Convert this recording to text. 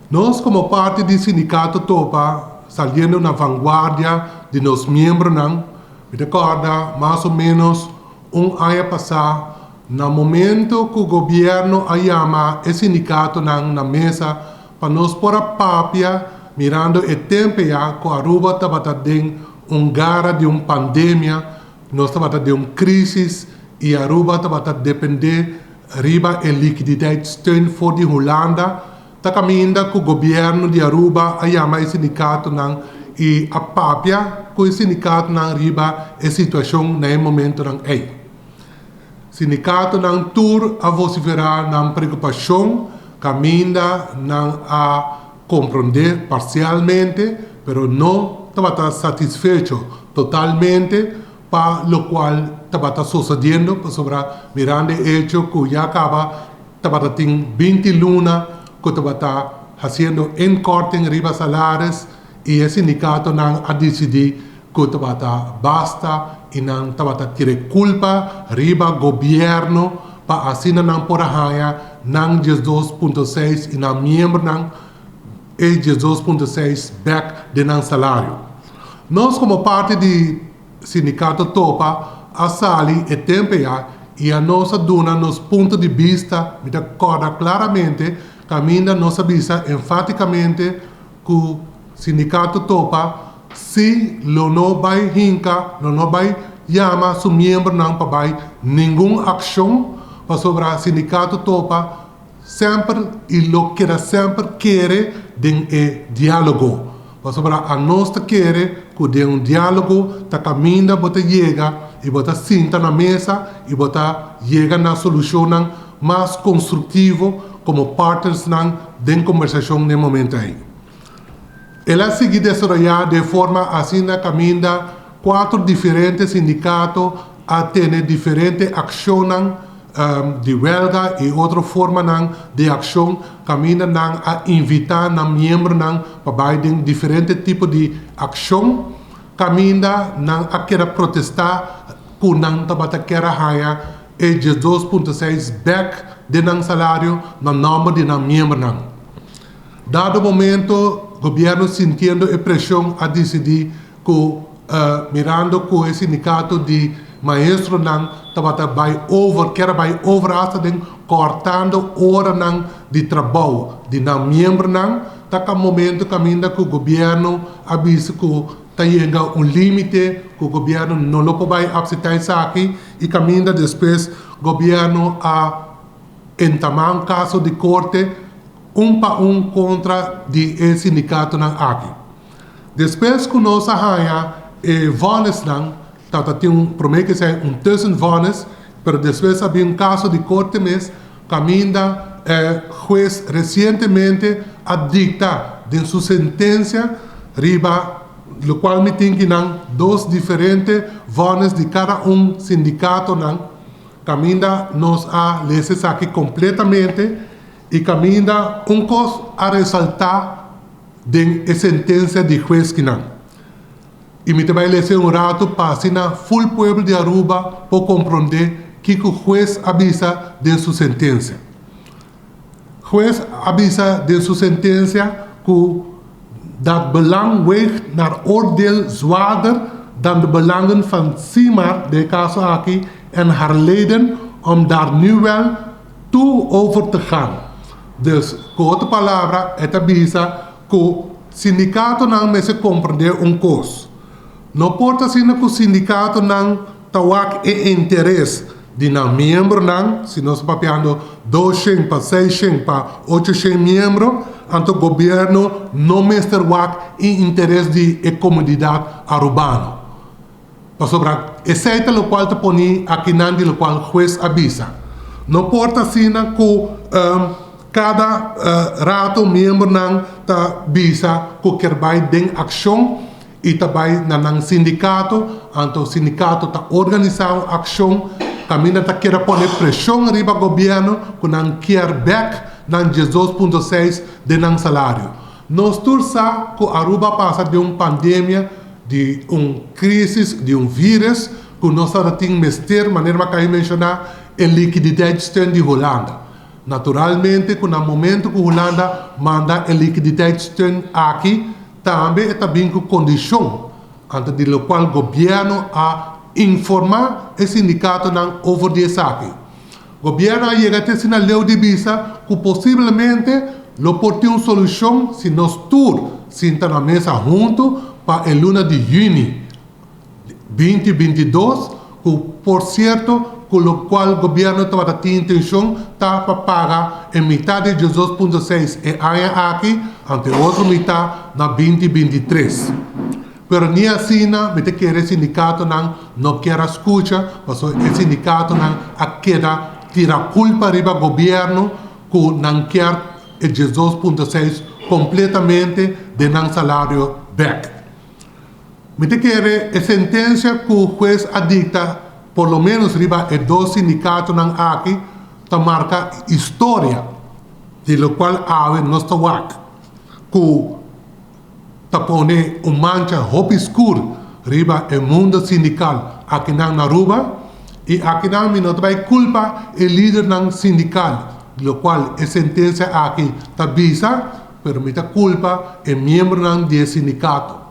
Nos komo parti di sindikato Topa saliendo na vanguardia di nos miembronan, mi ta kòrda mas o ménos un aña pasá na momento ku gobièrnu a yama e sindikatonan na mesa pa nos por a papia mirando e tempu ya ku Aruba tabata den un gara di un pandemia, nos tabata den un krísis i Aruba tabata dependé riba e liquiditeitssteun for di Hulanda, ta kaminda ku gobièrnu di Aruba a yama e sindikatonan i a papia ku e sindikatonan riba e situashon na e momentonan ei. Sindikatonan tur a vosiferá nan preokupashon kaminda nan a komprondé parsialmente, pero no tabata satisfecho totalmente pa lokual tabata sosodiendo pasobra mirando e echo ku ya kaba tabata tin 20 luna ku tabata hasiendo inkorting riba salaris i e sindikatonan a disidí ku tabata basta i nan tabata tira e kulpa riba gobièrnu pa asina nan por a haña nan 12.6 i nan miembronan e 12.6 bèk den nan salario. Nos komo parti di sindikato Topa a sali e tempu ya i a nos a duna nos punto di bista, mi ta kòrda klaramente kaminda nos a bisa enfátikamente ku sindikato Topa si lo no bai hinka, lo no bai yama su miembronan pa bai ningun akshon pasobra sindikato Topa semper i lo keda semper kere den e diálogo. Pasobra anos ta kere ku den un diálogo ta kaminda bo ta yega i bo ta sinta na mesa i bo ta yega na solushonnan mas konstruktivo komo partnersnan den kombersashon den momento ei. El a sigui desaroyá den forma asina kaminda kuater diferente sindikato a tene diferente akshonnan di wèlga i otro formanan di akshon kaminda nan a invitá nan miembronan pa bai den diferente tipo di akshon kaminda nan a keda protestá ku nan tabata kier a haña e 12.6 bèk den nan salario na nòmber di nan miembronan. Dado momento gobièrnu sintiendo e preshon a disidí ku mirando ku e sindikato di maestronan tabata bai over, kier a bai over asta den kòrtando oranan di trabou di nan miembronan, ta ka momento kaminda ku gobièrnu a bisa ku ta yega un límite ku gobièrnu no lo por bai apseptá esaki i kaminda despues gobièrnu a entamá un kaso di korte un pa un kontra di e sindikatonan aki. Despues ku nos a haña e vònisnan, tabata tin un promé ke esei un tussenvonnis, pero despues a bin un kaso di korte mes kaminda e hues resientemente a dikta den su sentensia riba lokual mi tin ki nan dos diferente vònis di kada un sindikatonan kaminda nos a lesa esaki kompletamente i kaminda un kos a resaltá den e sentensia di hues kinan. I mi ta bai lesa un ratu pa asina ful pueblo di Aruba por komprondé kiko hues a bisa den su sentensia. Hues a bisa den su sentensia ku dat belang weegt naar oordeel zwaarder dan de belangen van Simar, den e kaso aki, en haar leden om daar nu wel toe over te gaan. Dus, ku otro palabra, e ta bisa ku sindikatonan mester komprendé un kos. No por ta asina ku sindikatonan ta wak e interes di nan miembronan, si nos ta papiando 200 pa 600 pa 800 miembro, anto gobièrnu no mester wak e interes di e komunidat arubano. Pasobra esei ta lokual ta poni akinan di lokual hues a bisa. No por ta asina ku kada rato miembronan ta bisa ku kier bai den akshon i ta bai na nan sindikato, anto sindikato ta organisá un akshon kaminda ta keda pone preshon riba gobièrnu ku nan kier bèk nan 12.6 den nan salario. Nos tur sa ku Aruba a pasa den un pandemia di un crisis di un virus ku nos tabata tin mester, manera mi a kai menshoná, e liquiditeitssteun di Hulanda. Naturalmente ku na momento ku Hulanda manda e liquiditeitssteun aki, tambe e ta bin ku kondishon, anto di lokual gobièrnu a informá e sindikatonan over di esaki. Gobièrnu a yega te asina leu di bisa ku posiblemente lo por tin un solushon si nos tur sinta na mesa huntu pa e luna di yüni 2022, ku por sierto ku lokual gobièrnu tabata tin intenshon ta pa paga e mitá di 12.6 e aña aki anto e otro mitá na 2023. Pero ni asina mi ta kere e sindikatonan no kier a skucha pasobra e sindikatonan a keda tira kulpa riba gobièrnu ku nan kier e 12.6 kompletamente den nan salario bèk. Mi ta kere e sentensia ku hues a dikta por lo ménos riba e dos sindikatonan aki ta marka historia di lokual awe nos ta wak ku ta pone un mancha hopi skur riba e mundo sindikal akinan na Aruba i akinan mi no ta bai kulpa e lidernan sindikal di lokual e sentensia aki ta bisa pero mi ta kulpa e miembronan di e sindikato.